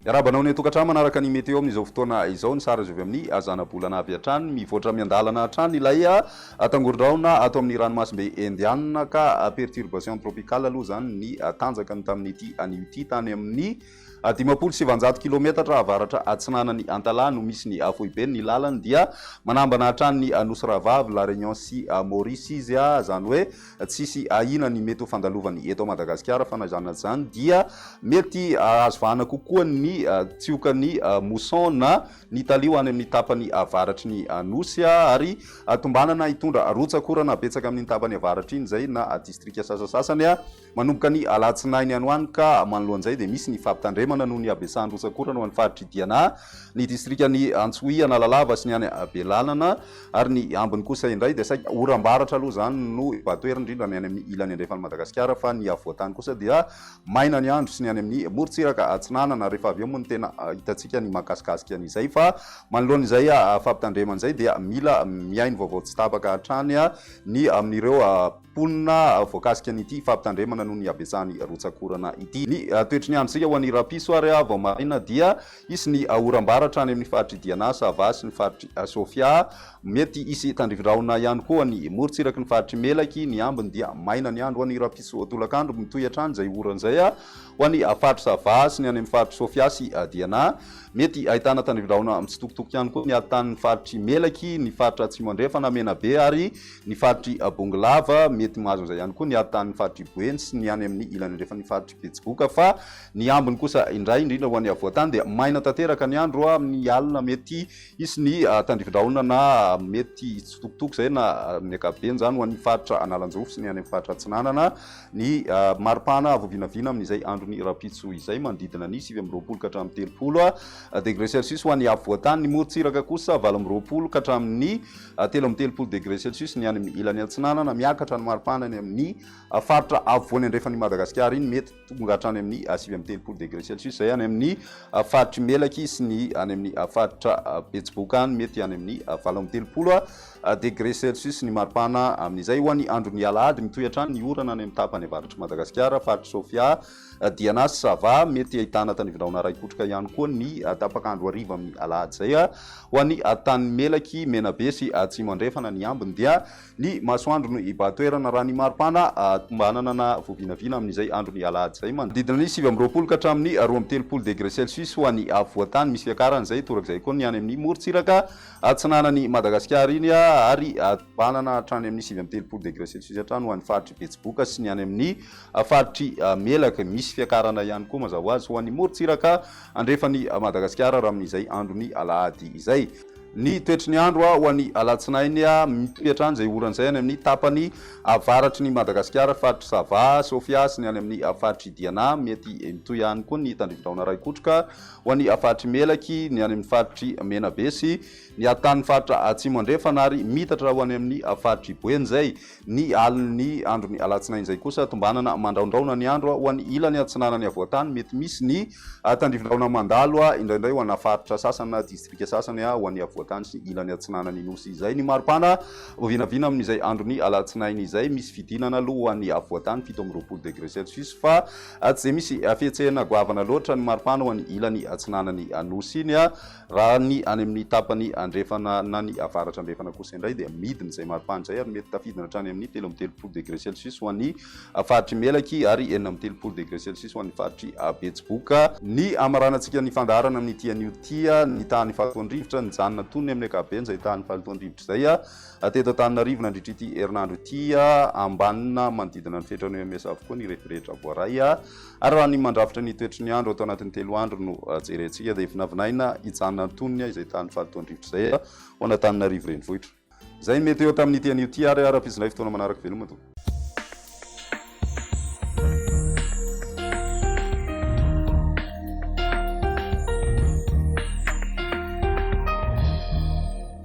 Miarahaba anao any an-tokantrano manaraka ny Météo amin'izao fotoana izao. Ny sary azo avy amin'ny zanabolana avy hatrany. Mivoatra miandalana hatrany ilay tangoron-drahona ato amin'ny ranomasimbe Indianina ka perturbation tropicale aloha izany ny tanjakany tamin'ity anio ity tany amin'ny 950 kilometatra avaratra atsinanan'i Antalaha no misy ny foibeny. Ny lalany dia manambana hatrany ny Nosy Rahavavy, La Réunion sy Maurice izy, izany hoe tsisy ahiana ny mety ho fandalovany eto Madagasikara fa na izany na izany dia mety hahazo vahana kokoa ny tsiokan'ny mousson na ny talio any amin'ny tapany avaratry ny Nosy ary tombanana hitondra rotsak'orana betsaka amin'iny tapany avaratra iny izay na distrika sasasasany. Manomboka ny alatsinainy any ho any ka manoloana izay dia misy ny fampitandremana noho ny habetsahan'ny rotsak'orana ho an'ny faritr'i Diana, ny distrikan'i Antsohihy, Analalava sy ny any Belalana ary ny ambiny kosa indray dia saika oram-baratra aloha izany no hibahan-toerana indrindra ny any amin'ny ilany andrefan'i Madagasikara fa ny afovoan-tany kosa dia maina ny andro sy ny any amin'ny morontsiraka atsinanana rehefa avy eo moa no tena hitantsika ny mahakasikasika an'izay fa manoloana izay fampitandremana izay dia mila mihaino vaovao tsy tapaka hatrany ny amin'ireo Mponina voakasika an'ity fampitandremana noho ny habetsahan'ny rotsak'orana ity. Ny toetry ny androntsika ho an'ny rahampitso ary vao maraina dia hisy ny oram-baratra any amin'ny faritr'i Diana, Sava sy ny faritr'i Sofia. Mety hisy tandrifin-drahona ihany koa ny morontsiraky ny faritr'i Melaky. Ny ambiny dia maina ny andro ho an'ny rahampitso tolakandro. Mitohy hatrany izay orana izay ho an'ny faritr'i Sava sy ny any amin'ny faritr'i Sofia sy Diana. Mety ahitana tandrifin-drahona mitsitokotoko ihany koa ny atitan'ny faritr'i Melaky, ny faritra Atsimo Andrefana, Menabe ary Ny faritr'i Bongolava, mety mahazo an'izay ihany koa ny ady tanin'ny faritr'i Boeny sy ny any amin'ny ilany andrefan'ny faritr'i Betsiboka fa ny ambiny kosa indray, indrindra ho an'ny afovoan-tany dia maina tanteraka ny andro amin'ny alina mety hisy ny tandrifin-drahona na mety hitsitokotoko izay na amin'ny ankapobeny izany ho an'ny faritra Analanjirofo sy ny any amin'ny faritra Atsinanana ny maripana avo vinavina amin'izay andron'ny rahampitso izay manodidina ny 29 ka hatramin'ny 30 degré celsius ho an'ny afovoan-tany, ny morontsiraka kosa 28 ka hatramin'ny 33 degré celsius ny any amin'ny ilany atsinanana, miakatra ny maripana any amin'ny faritra afovoany andrefan'i Madagasikara iny, mety tonga hatrany amin'ny 39 degré celsius izay any amin'ny faritr'i Melaky sy ny any amin'ny faritra Betsiboka any, mety any amin'ny 38 degré celsius ny maripana amin'izay. Ho an'ny andron'ny alahady, mitohy hatrany ny orana any amin'ny tapany avaratr'i Madagasikara, faritr'i Sofia, Diana sy Sava, mety ahitana tanivindrahona iray kotroka ihany koa ny tapak'andro hariva amin'ny alahady izay. Ho an'ny tany Melaky, Menabe sy Atsimo Andrefana ny ambiny dia ny masoandro no hibahan-toerana raha ny maripana tombanana na voavinavina amin'izay andron'ny alahady izay. Manodidina ny 29 ka hatramin'ny 32 degré celsius ho an'ny afovoan-tany. Misy fiakarana izay, torak'izay koa ny any amin'ny morontsiraka atsinanan'i Madagasikara iny ary tombanana hatrany amin'ny 39 degré celsius hatrany ho an'ny faritr'i Betsiboka sy ny any amin'ny Faritr'i Melaky, misy fiakarana ihany koa mazava ho azy ho an'ny morontsiraka andrefan'i Madagasikara raha amin'izay andron'ny alahady izay. Ny toetry ny andro ho an'ny alatsinainy, mitohy hatrany izay orana izay any amin'ny tapany avaratry ny Madagasikara, faritr'i Sava, Sofia sy ny any amin'ny faritr'i Diana. Mety mitohy ihany koa ny tandrivindrahona iray kotroka ho an'ny faritr'i Melaky, ny any amin'ny faritr'i Menabe sy ny atanin'ny faritra Atsimo Andrefana ary miitatra ho any amin'ny faritr'i Boeny izay. Ny alin'ny andron'ny alatsinainy izay kosa, tombanana mandraondraona ny andro ho an'ny ilany atsinanan'ny afovoan-tany. Mety misy ny tandrivindrahona mandalo indraindray ho ana faritra sasany na distrika sasany ho an'ny afovoan-tany sy ilany atsinanan'ny Nosy izay. Ny maripana vinavina amin'izay andron'ny alatsinainy izay, misy fidinana aloha ho an'ny afovoan-tany, 27 degré celsius, fa tsy dia misy fihetsehana goavana loatra ny maripana ho an'ny ilany atsinanan'ny Nosy iny. Raha ny any amin'ny tapany andrefana na ny avaratra andrefana kosa indray dia midina izay maripana izay ary mety tafidina hatrany amin'ny 33 degré celsius ho an'ny faritr'i Melaky ary 36 degré celsius ho an'ny faritr'i Betsiboka. Ny hamaranantsika ny fandaharana amin'ity anio ity, ny tahan'ny fahalotoan-drivotra nijanona toy ny amin'ny ankapobeny izay tahan'ny fahalotoan-drivotra izay teto Antananarivo nandritra ity herinandro ity, ambanina manodidina ny fetran'ny OMS avokoa ny refy rehetra voaray. Ary raha ny mandrafitra ny toetry ny andro ato anatin'ny telo andro no jerentsika dia vinavinaina hijanona antonony izay tany fahalotoan-drivotra izay ho an'Antananarivo Renivohitra. Izay ny meteo tamin'ity anio ity ary rahampitso indray fotoana manaraka veloma tompoko.